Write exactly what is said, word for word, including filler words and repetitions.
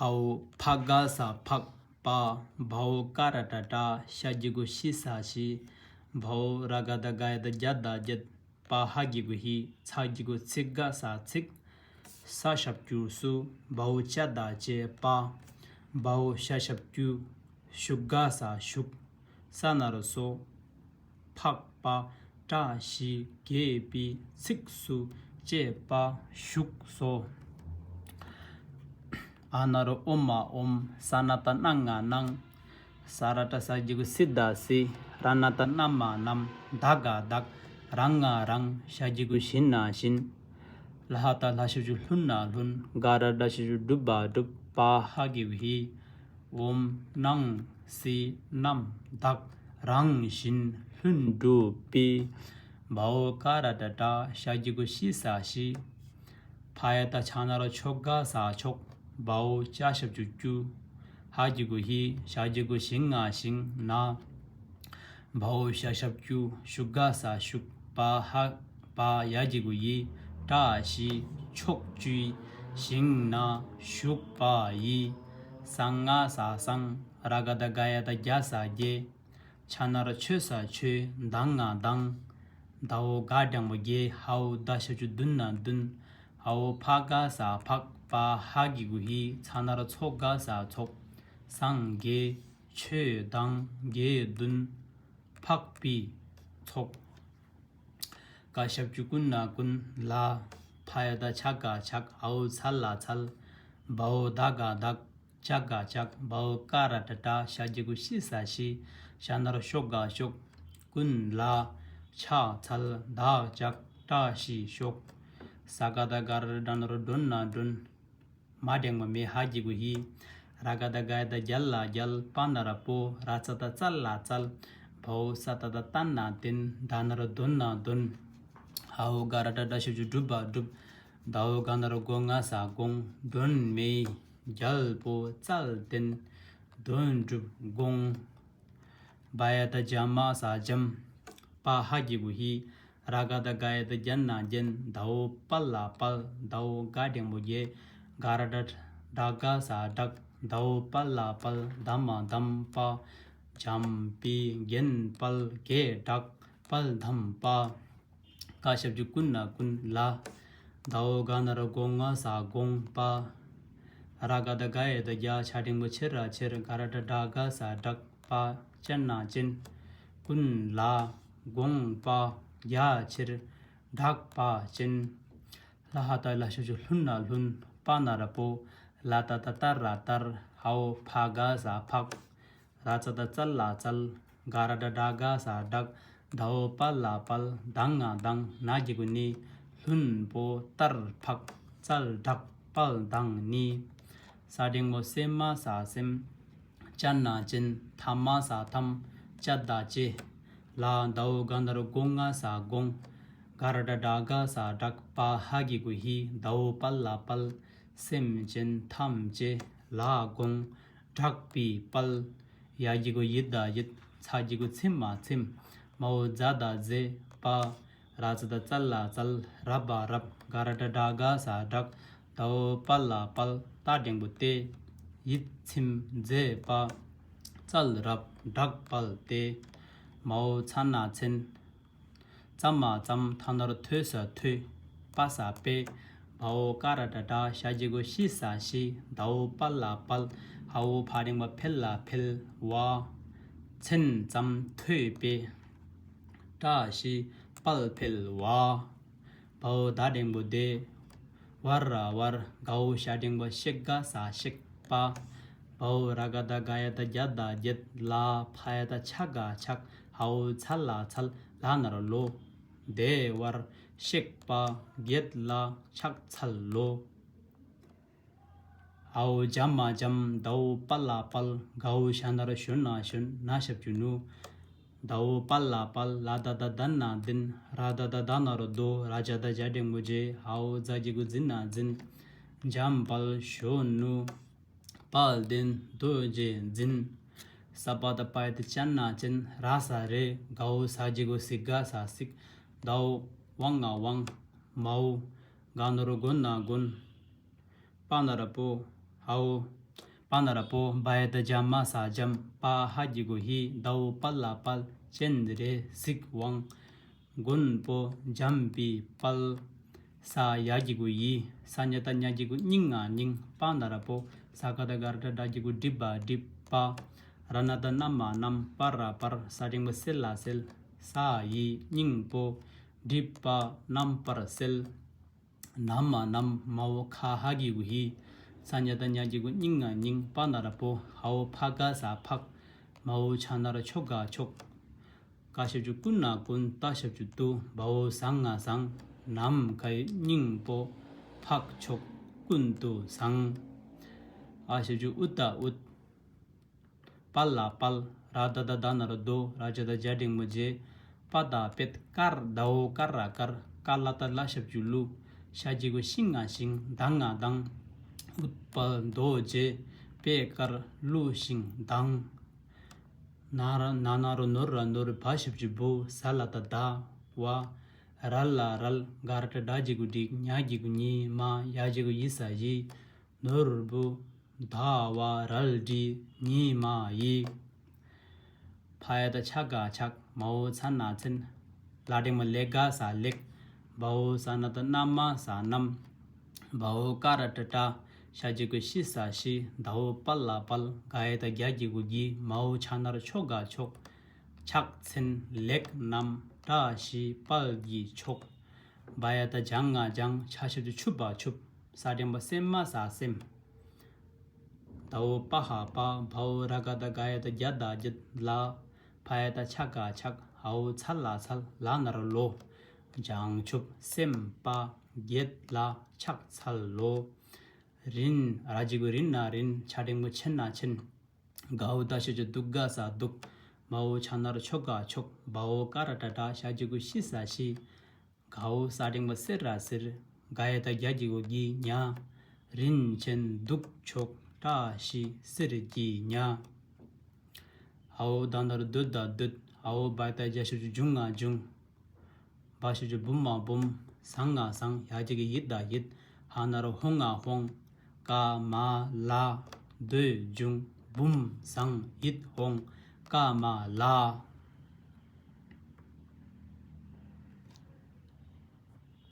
འའོ་ཕ་ག་ས་ཕག་པ། བའོ་ཀ་ར་བཏགས་ཀྲ། ཞ་གི་གུ་ཤི་ས་ཤི། བའོ་ར་ག་བཏགས་ག་ཡ་བཏགས་གྱ་ད་གྱད། པ་ཧ་གི་གུ་ཧི། ཚ་གི་གུ་ཚི་ག་ས་ཚིག་ས་ཞབས་ཀྱུ་སུ། བའོ་ཅ་ད་ཅེ་པ། བའོ་ཞ་ཞབས་ཀྱུ་ཞུ་ག་ས་ཞུག་ས་ན་རོ་སོ། ཕག་པ། བཀྲ་ཤིས་དགེ་བའི་ཚིགས་སུ་བཅད་པ་ཞུགས་སོ། ཨ་ན་རོ་ཨོ་མ་ཨོམ། ས་ན་བཏགས་སྣ་ང་སྣང་། ས་ར་བཏགས་ས་གི་གུ་སི་ད་སི། ར་ན་བཏགས་རྣ་མ་རྣམ། ད་ག་བདག་ར་ང་རང་། ཞ་གི་གུ་ཞི་ན་བཞིན། ལ་ཧ་བཏགས་ལྷ་ཞབས་ཀྱུ་ལྷུ་ན་ལྷུན། ག་ར་བཏགས་ཞབས་ཀྱུ་གྲུ་བ་གྲུབ། པ་ཧ་གི་གུ་ཧི། ཨོམ་སྣང་སི་རྣམ་བདག་རང་བཞིན་ལྷུན་གྲུབ་པའི། བའོ་ཀ་ར་བཏགས་ཀྲ། ཞ་གི་གུ་ཤི་ས་ཤི། ཕ་ཡ་བཏགས་ཕྱ་ན་རོ་ཕྱོ་ག་ས་ཕྱོགས། བའོ་ཅ་ཞབས་ཀྱུ་ཀྱུ། ཧ་གི་གུ་ཧི། ཞ་གི་གུ་ཞི་ང་ཞིང་ན། བའོ་ཞ་ཞབས་ཀྱུ་ཞུ་ག་ས་ཞུག་པ་ཧ། པ་ཡ་གི་གུ་ཡི། བཀྲ་ཤིས་ཕྱོགས་བཅུའི་ཞིང་ན་བཞུགས་པ་ཡི། ས་ང་ས་སང་། ར་ག་བཏགས་ག་ཡ་བཏགས་གྱ་ས་གྱེ། ཆ་ན་རོ་ཆོ་ས་ཆོས། ད་ང་དང་། དའོ་ག་འགྲེང་བུ་དགེ། ཧའོ་ད་ཞབས་ཀྱུ་དུ་ན་དུན། ཧའོ་ཕ་ག་ས་ཕག་པ་ཧ་གི་གུ་ཧི། ཚ་ན་རོ་ཚོ་ག་ས་ཚོགས། སངས་རྒྱས་ཆོས་དང་དགེ་འདུན་འཕགས་པའི་ཚོགས། ཀ་ཞབས་ཀྱུ་ཀུ་ན་ཀུན། ལ། ཕ་ཡ་བཏགས་ཕྱ་ག་ཕྱག་འའོ་ཚ་ལ་ཚལ། བའོ་ད་ག་བདག་ཅ་ག་ཅག་བའོ་ཀ་ར་བཏགས་ཀྲ། ཞ་གི་གུ་ཤི་ས་ཤི། ཞ་ན་རོ་ཤོ་ག་ཤོག་ཀུན་ལ་ཕྱག་འཚལ་བདག་ཅག་བཀྲ་ཤིས་ཤོག་ས་ག་བཏགས་སྒ་ར་བཏགས་སྒྲ་ན་རོ་སྒྲོ་ན་སྒྲོན། མ་འགྲེང་བུ་མེ་ཧ་གི་གུ་ཧི། ར་ག་བཏགས་རྒ་ཡ་བཏགས་རྒྱ་ལ་རྒྱལ། པ་ན་རོ་པོ། ར་ཙ་བཏགས་རྩ་ལ་རྩལ། བའོ་ས་ཏ་བཏགས་བཏ་ན་བཏིན། ད་ན་རོ་དོ་ན་དོན། འའོ་ག་ར་བཏགས་སྒྲ་ཞབས་ཀྱུ་སྒྲུ་བ་སྒྲུབ། དའོ་ག་ན་རོ་གོ་ང་ས་དགོངས། སྒྲོན་མེའི་རྒྱལ་པོ་རྩལ་བསྟན་དོན་གྲུབ་དགོངས། བ་ཡ་བཏགས་བྱ་མ་ས་བྱམས། པ་ཧ་གི་གུ་ཧི། ར་ག་བཏགས་རྒ་ཡ་བཏགས་རྒྱ་ན་རྒྱན། དའོ་པ་ལ་དཔལ། དའོ་ག་འགྲེང་བུ་རྒྱལ། ག་ར་བཏགས་གྲ་ག་ས་གྲགས། དའོ་པ་ལ་དཔལ། ད་མ་དམ་པ། བྱམས་པའི་རྒྱན་དཔལ་གྱི་གྲགས་དཔལ་དམ་པ། ཀ་ཞབས་ཀྱུ་ཀུ་ན་ཀུན། ལ། དའོ་ག་ན་རོ་གོ་ང་ས་དགོངས་པ། ར་ག་བཏགས་རྒ་ཡ་བཏགས་རྒྱ། ཆ་འགྲེང་བུ་ཆི་ར་ཆེར། ག་ར་བཏགས་གྲ་ག་ས་གྲགས། པ་ཅ་ན་ཅན། ཀུན་ལ་དགོངས་པ་རྒྱ་ཆེར་གྲགས་པ་ཅན། ལ་ཧ་བཏགས་ལྷ་ཞབས་ཀྱུ་ལྷུ་ན་ལྷུན། པ་ན་རོ་པོ། ལ་ཏ་བཏགས་ཏ་ར་ཏར། འའོ་ཕ་ག་ས་ཕག་ར་ཙ་བཏགས་རྩ་ལ་རྩལ། ག་ར་བཏགས་གྲ་ག་ས་གྲགས། དའོ་པ་ལ་དཔལ། ད་ང་དང་། ན་གི་གུ་ནི། ལྷུན་པོ་ཏར་ཕག་རྩལ་གྲགས་དཔལ་དང་ནི། ས་འགྲེང་བུ་སེ་མ་ས་སེམས། ཅ་ན་ཅན། ཐ་མ་ས་ཐམས། ཅ་ད་ཅེ། ལ། དའོ་ག་ན་རོ་གོ་ང་ས་དགོངས། ག་ར་བཏགས་གྲ་ག་ས་གྲགས། པ་ཧ་གི་གུ་ཧི། དའོ་པ་ལ་དཔལ། སེམས་ཅན་ཐམས་ཅད་ལ་དགོངས། གྲགས་པའི་དཔལ། ཡ་གི་གུ་ཡི་ད་ཡིད། ཚ་གི་གུ་ཚི་མ་ཚིམས། མའོ་ཛ་ད་མཛེས་པ། ར་ཙ་བཏགས་རྩ་ལ་རྩལ། ར་བ་རབ། ག་ར་བཏགས་གྲ་ག་ས་གྲགས། དའོ་པ་ལ་དཔལ། ཏ་འགྲེང་བུ་ཏེ། ཡིད་ཚིམ་མཛེས་པ། རྩལ་རབ་གྲགས་དཔལ་ཏེ། མའོ་ཚ་ན་མཚན། ཙ་མ་ཙམ། ཐ་ན་རོ་ཐོ་ས་ཐོས། པ་ས་པས། བའོ་ཀ་ར་བཏགས་ཀྲ། ཞ་གི་གུ་ཤི་ས་ཤི། དའོ་པ་ལ་དཔལ། འའོ་ཕ་འགྲེང་བུ་ཕེ་ལ་འཕེལ་བ། མཚན་ཙམ་ཐོས་པས། བཀྲ་ཤིས་དཔལ་འཕེལ་བ། བའོ་ད་འགྲེང་བུ་དེ། བ་ར་བར། གའོ་ཞ་འགྲེང་བུ་ཤི་ག་ས་ཤིག་པ། བའོ་ར་ག་བཏགས་རྒ་ཡ་བཏགས་རྒྱ་ད་རྒྱད། ལ་ཕ་ཡ་བཏགས་ཕྱ་ག་ཕྱག་འའོ་ཚ་ལ་ཚལ། ལ་ན་རོ་ལོ། དེ་བར་གཤེགས་པ་བརྒྱད་ལ་ཕྱག་འཚལ་ལོ། འའོ་འཇམ་མ་འཇམ། དའོ་པ་ལ་དཔལ། གའོ་ཞ་ན་རོ་ཞོ་ན་ཞོན། ན་ཞབས་ཀྱུ་ནུ། དའོ་པ་ལ་དཔལ། ལ་ད་བཏགས་དྷ་ན་དིན། ར་ད་བཏགས་དྷ་ན་རོ་དོ། ར་ཇ་བཏགས་རྒྱ་འགྲེང་བུ་རྗེ། འའོ་ཛ་གི་གུ་ཛི་ན་འཛིན། འཇམ་དཔལ་ཞོ་ནུ། དཔལ་ལྡན་རྡོ་རྗེ་འཛིན། ས་པ་བཏགས་སྤ་ཡ་བཏགས་སྤྱ་ན་སྤྱན། ར་ས་རེད། གའོ་ས་གི་གུ་སི་ག་ས་སིག་དའོ་བ་ང་དབང་། མའོ་ག་ན་རོ་གོ་ན་དགོན། པ་ན་རོ་པོ། འའོ་ པ་ན་ར་པོ། བ་ཡ་བཏགས་བྱ་མ་ས་འཇམ། པ་ཧ་གི་གུ་ཧི། ད་འོག་པ་ལ་པལ། ཅན་རེ་གཟིགས་དབང་། མགོན་པོ་འཇམ་པའི་དཔལ། ས་ཡ་གི་གུ་ཡི། ས་ཉ་བཏགས་སྙ་གི་གུ་སྙི་ང་སྙིང་། པ་ན་ར་པོ། ས་ག་བཏགས་ག་ར་བཏགས་གྲ་གི་གུ་སྒྲིབ་པ་སྒྲིབ་པ། ར་ན་བཏགས་རྣ་མ་རྣམ། པ་ར་པར། ས་འགྲེང་བུ་སེ་ལ་སེལ། ས་ཡི་སྙིང་པོ། སྒྲིབ་པ་རྣམ་པར་སེལ། ན་མ་ནམ། མ་འོག་ཁ་ཧ་གི་གུ་ཧི། ས་ཉ་བཏགས་སྙ་གི་གུ་སྙི་ང་སྙིང་། པ་ན་ར་པོ། ཧ་འོག་ཕ་ག་ས་ཕག། མ་འོག་ཆ་ན་རོ་ཆོ་ག་ཆོག། ཀ་ཞབས་ཀྱུ་ཀུ་ན་ཀུན། ཏ་ཞབས་ཀྱུ་ཏུ། བ་འོག་ཟ་ང་བཟང་། ནམ་མཁའི་སྙིང་པོ། འཕགས་མཆོག་ཀུན་ཏུ་བཟང་། འ་ཞབས་ཀྱུ་འུ་ད་འུད། པ་ལ་པལ། ར་ད་བཏགས་རྡ་ན་རོ་རྡོ། ར་ཇ་བཏགས་རྗ་འགྲེང་བུ་རྗེ། པ་ད་པད། དཀར། ད་འོག་ཀ་ར་དཀར། ཀ་ལ་བཏགས་ལ་ཞབས་ཀྱུ་ཀླུ། ཞ་གི་གུ་ཤི་ང་ཤིང་། ད་ང་མདངས། འུད་པ་རྡོ་རྗེ། པད་དཀར་གླུ་ཤིང་མདངས། ན་ར་ན་ན་རོ་ནོ་ར་ནོར། བ་ཞབས་ཀྱུ་བུ། ཟ་ལ་བཏགས་ཟླ་བ། རལ་ལ་རལ། ག་ར་བཏགས་གྲ་གི་གུ་གྲི། ཉ་གི་གུ་ཉི། མ་ཡ་གི་གུ་ཡི་ས་ཡི། ནོར་བུ་ཟླ་བ་རལ་གྲི་ཉི་མ་ཡི། ཕ་ཡ་བཏགས་ཕྱ་ག་ཕྱག། མ་འོག་ཚ་ན་མཚན། ལ་འགྲེང་བུ་ལེ་ག་ས་ལེགས། བ་འོག་ས་ན་བཏགས་སྣ་མ་ས་རྣམས། བ་འོག་ཀ་ར་བཏགས་ཀྲ། ཞ་གི་གུ་ཤི་ས་ཤིས། ད་འོག་པ་ལ་པལ། ག་ཡ་བཏགས་གྱ་གི་གུ་གྱི། མ་འོག་ཆ་ན་རོ་ཆོ་ག་མཆོག། ཕྱག་མཚན་ལེགས་རྣམས་བཀྲ་ཤིས་དཔལ་གྱི་མཆོག། བ་ཡ་བཏགས་བྱ་ང་བྱང་། ཆ་ཞབས་ཀྱུ་ཆུ་བ་ཆུབ། ས་འགྲེང་བུ་སེ་མ་ས་སེམས། ད་འོག་པ་ཧ་པ། བ་འོག་ར་ག་བཏགས་རྒ་ཡ་བཏགས་རྒྱ་ད་རྒྱུད་ལ། ཕ་ཡ་བཏགས་ཕྱ་ག་ཕྱག། འ་འོག་ཚ་ལ་འཚལ། ལ་ན་རོ་ལོ། བྱང་ཆུབ་སེམས་དཔའ་བརྒྱད་ལ་ཕྱག་འཚལ་ལོ། རིན། ར་གི་གུ་རི་ན་རིན། ཆ་འགྲེང་བུ་ཆེ་ན་ཆེན། ག་འོག་ད་ཞབས་ཀྱུ་དུ་ག་ས་དུག། མ་འོག་ཆ་ན་རོ་ཆོ་ག་མཆོག། བ་འོག་ཀ་ར་བཏགས་གྲ། ཞ་གི་གུ་ཤི་ས་ཤིས། ག་འོག་ས་འགྲེང་བུ་སེ་ར་སེར། ག་ཡ་བཏགས་གྱ་གི་གུ་གྱི། ཉ། རིན་ཆེན་གདུགས་མཆོག་བཀྲ་ཤིས་གསེར་གྱི་ཉ། འ་འོག་ད་ན་རོ་དུ་ད་བདུད། འ་འོག་བ་ཡ་བཏགས་བྱ་ཞབས་ཀྱུ་འབྱུ་ང་འབྱུང་། བ་ཞབས་ཀྱུ་བུ་མ་བུམ། ཟ་ང་བཟང་། ཡ་གི་གུ་ཡི་ད་ཡིད། ཧ་ན་རོ་ཧོ་ང་ཧོང་། ཀ་མ་ལ། བདུད་འབྱུང་། བུམ་བཟང་། ཡིད་ཧོང་། ཀ་མ་ལ།